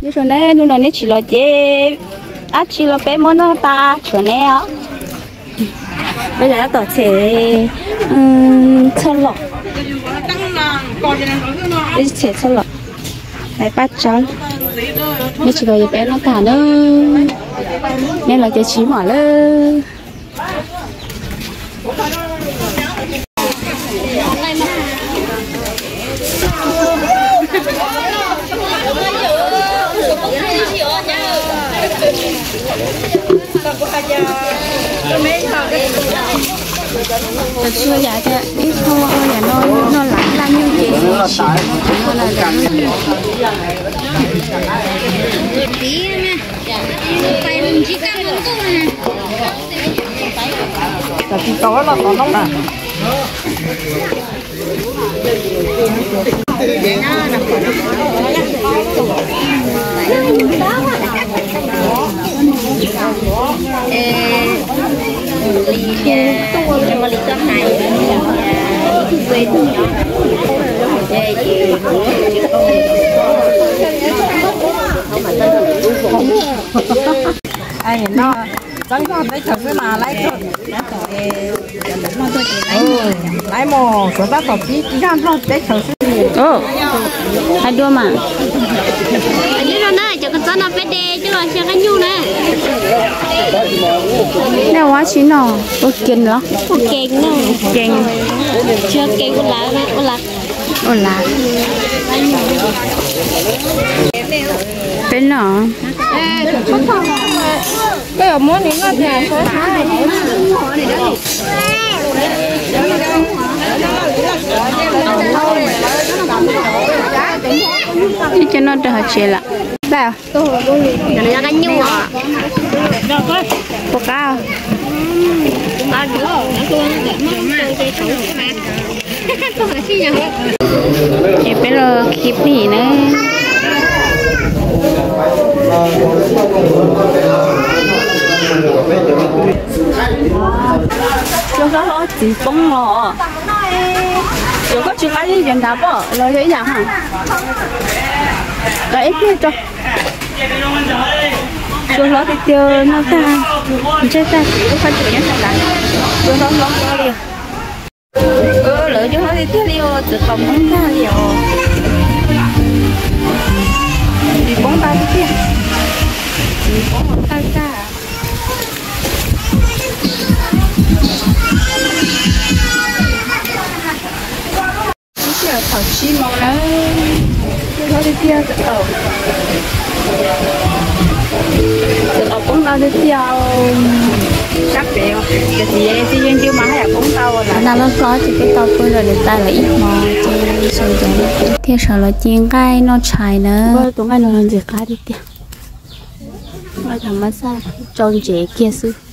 Nyob zoo na, hnub no neb tsis los ces dab tsi los peb muab noj tas tshuav neb os. Peb los tab tom them txhob lom, them txhob lom, laiv paj tsawb. Neb tsis los ces peb noj tag na, neb los ces tsis mom lawm. Txhua yam tias ib qho yam no noj laj nyuj ces tsis no lawm. Txeeb zog teb chaws xwb mas laiv, laiv mus suav tab tom pib zaj nplog teb chaws xwb. Hais dua mas. Nyob zoo na, cov kua txob no peb de coj los xyaw qab nyuj na. Nej ua dab tsi no? Ua kees los? Ua kees no. Kees. Tsis ua kees ua lav na, ua lav. Ua lav. Peb no. Ib co noj rau hauv tsev lawm. Puas qab? Ces peb los khi plig na. Txiv poob los, yuav koj tsis qab li cov nrad pom los yog ib yam ha. Los ib pliag tso. Tsuas hlob tiag tiag noj tag, ntsej tag, lub qab tsuas nyob sab nrad, tsuas hlob hlob li. Lawv cov hlob tiag tiag li os, txawm tau poob tag li os. Txiv poob tag tiag tiag, txiv poob tag tag. Thaum tsib moos lawm, txawm hlob tiag tiag, txawm tau, txawm tau poob tag tiag tiag. Sab pem, cov txiv yeej ncw mas haj yam poob tau lawm. Nag loj hlob ces peb tau pw rau niam tais lawv ib hmo ces sawv ntxov thiaj sawv los ci nqaij noj tshais na. Tus nqaij no ntxim qab tiag tiag, nqaij thaum mas xaj tsau ntsev kiag xwb.